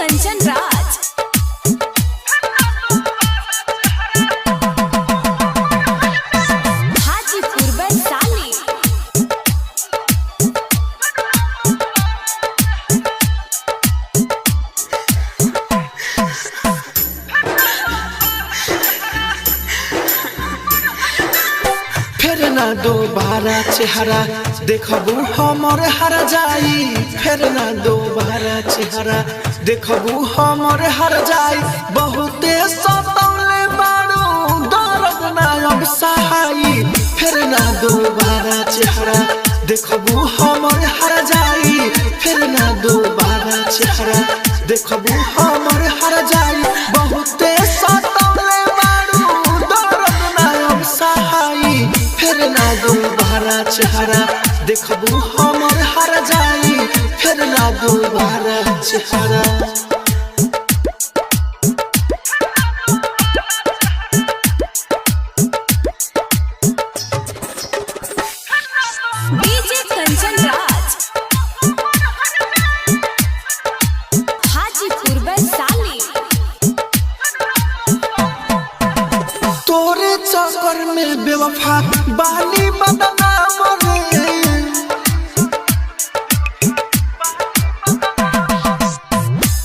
कंचन राज, हाजीपुर वैशाली। फिर ना दोबारा चेहरा देखबू हमर हर जाई। फिर ना दोबारा चेहरा देखबू हमर हर जाई। बहुते सतौले बारू दर्द ना अब सहाई। फिर ना दोबारा चेहरा देखबू हमर हर जाई। फिर ना दोबारा चेहरा देखबू हमर हर जाई। बहुते सतौले बारू दर्द ना अब सहाई। फिर ना दोबारा चेहरा देखबू हमर हर जाई। फिर ना दोबारा चेहरा। डीजे कंचन राज, हाजीपुर वैशाली। तोरे चक्कर में बेवफा बानी बदनाम रे।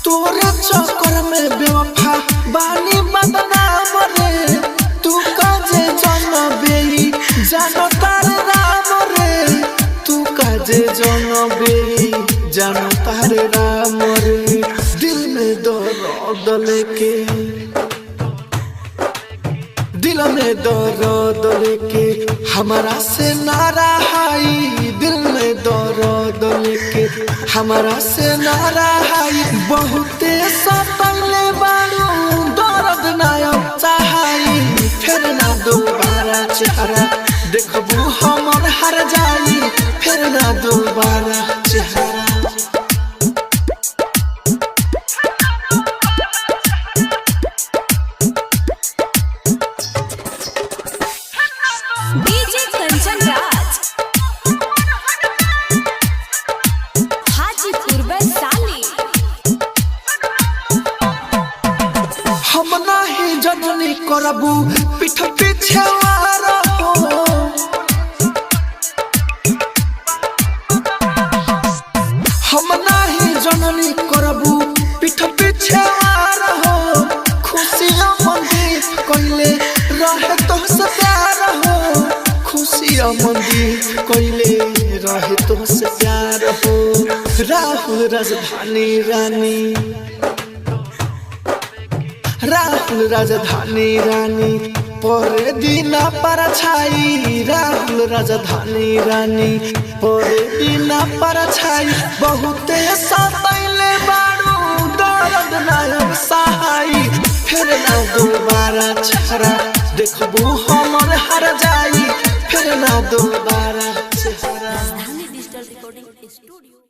तोरे चक्कर में बेवफा बानी बदनाम रे। तू काजे जनबेई जानो तार राम रे। तू काजे जनबेई जानो तार राम रे। दिल में दर्द लेके, दिल में दर्द लेके हमारा से नारा हाई। दिल में दर्द लेके हमारा से नारा हाई। बहुते सतले बारू दर्द ना अब चाहाई। फिर ना दोबारा चेहरा देखबू हमर हर जाई। फिर ना दोबारा चेहरा। डीजे कंचन राज, हाजीपुर वैशाली। हम नाही जननी करबू पीठ पीछे वार हो। हम नाही जननी करबू पीठ पीछे वार हो। खुशियाँ मंदी कइले रहे तुमसे प्यार हो। खुशियाँ मंदी कइले रहे तुमसे प्यार हो। राहुल राजधानी रानी, राहुल राजधानी रानी पर दिना पर छाई। राहुल राजधानी रानी पर दिना पर छाई। बहुते सतैले बारू दर्द ना अब सहाई। फिर ना दोबारा चेहरा देखबू हमर हर जाई। फिर ना दोबारा चेहरा। Rajdhani digital recording studio.